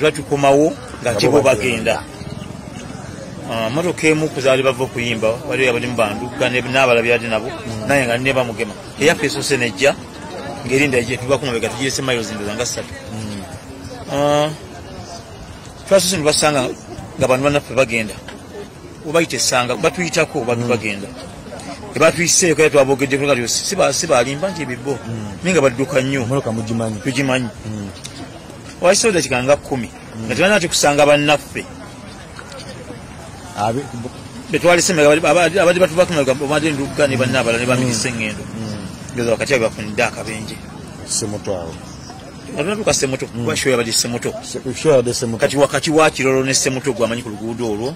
Twatukomawo nga tibo bagenda. Motoka emu kuzaali bava okuyimba waliwo yabadde mu banduga n'abalala byadde nabo naye nga ne bamugema eyaffe esoose nejja ng'erinda tubako mabega tugirese miles ndowooza nga 3. Twasoose ne basanga nga bantu bannaffe bagenda obayita essanga batuyitako bantu bagenda ebatuyiseeko era twabogeddeko kati sibalimba nti ebibbo naye nga badduka nnyo tugimanyi. Wayiseewo dakiika nga 10 nga tebalina ate kusanga bannaffe betwalese abadde batuvako obadde ndugga ne banna abalala ne bamikisa eŋŋendo ndowooza wakati abo bafunidde akabenje nga tunatuuka Semuto kuba show yabadde Semuto kati wakati wa Kirolo ne Semuto gwamanyi ku luguudo olwo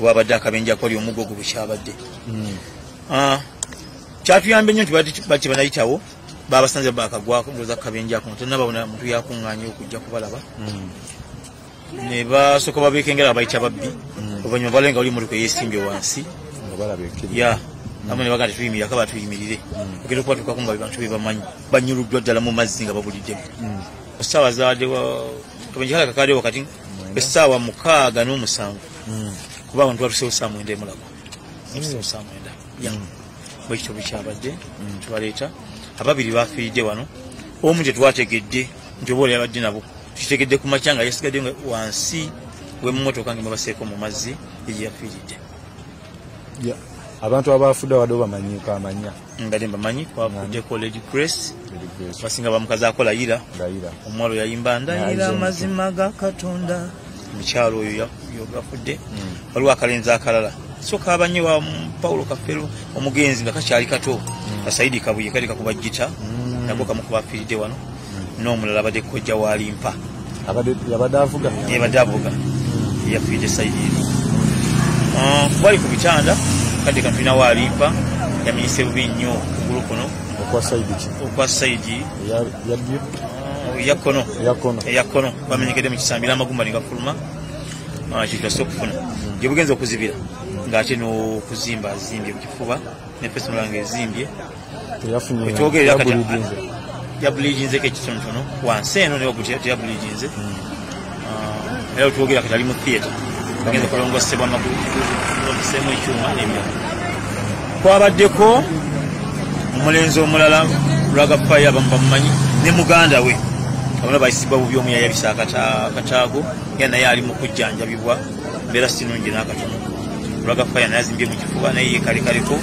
wabadde akabenje akwali omugogo bwe kyabadde. Kyatuyambye nnyo nti bati banayitawo babasanze bakagwako ndowooza akabenje ako tonnabawona muntu yakuŋŋaanye okujja kubalaba ne basooka babeekengera abayita babbi oluvannyuma balenga oli motoka eyeesimbye wansi ya amu ne bagamba tetuyimirira kaba tuyimirire ogenda okubatuukako nga bantu be bamanyi banyuluddwa ddala mu mazzi nga babuliddemu. Essaawa zaadde kabenje kale kakadde wakati essaawa 6:07 kuba abantu batuseewo ssaawa 9 emulago ssaawa 9 bwe kityo bwe kyabadde tubaleeta ababiri bafiiridde wano omu tetwategedde nti oba oli abadde nabo tukitegedde ku makya nga yasigadde wansi w'emmotoka nga baseeko mu mazzi gye yafiiridde. Abantu abafudde abadde bamanyiiko amanya mbadde mbamanyi kwafuddeko Lady Grace basinga bamukazaako Layira omuwala yayimba ndayira amazima ga Katonda omukyalo oyo yafudde. Waliwo akalenzi akalala so kabanye wa Paulo Kafero omugenzi nga kakyali kato Kasaidi Kabuye kali kakuba gita nako kamu kubafiiridde wano n'omulala abadde kojja walimpa yabadde avuga yafiiridde sayidi eno. Bali ku bitanda kadde katulina walimpa yamenyese bubi nnyo okugulu kuno okwa sayidi eya kkono bamenyekedde mu kisambi n'amagumba ne gafuluma kitwase okufuna gye bugenza okuzibira ng'ate n'okuzimba azimbye mu kifuba ne fesimula nga ezimbye wetwogerera kati yabulijinzeko ekitonotono wansi eno newaggulu teyabulijinze era wetwogerera kati ali mu theatre bagenza kulongosebwa amagulu bamuseemu ekyuma n'ebirala. Kwabaddeko omulenzi omulala Rwagafaayo abamu bamumanyi ne muganda we abona bayisibwa bubi omu yayabisa akataago era naye ali mu kujjanjabibwa mbeera si nnungi n'akatono. Rwagafaayo naye azimbye mu kifuba naye ye kalekaleko.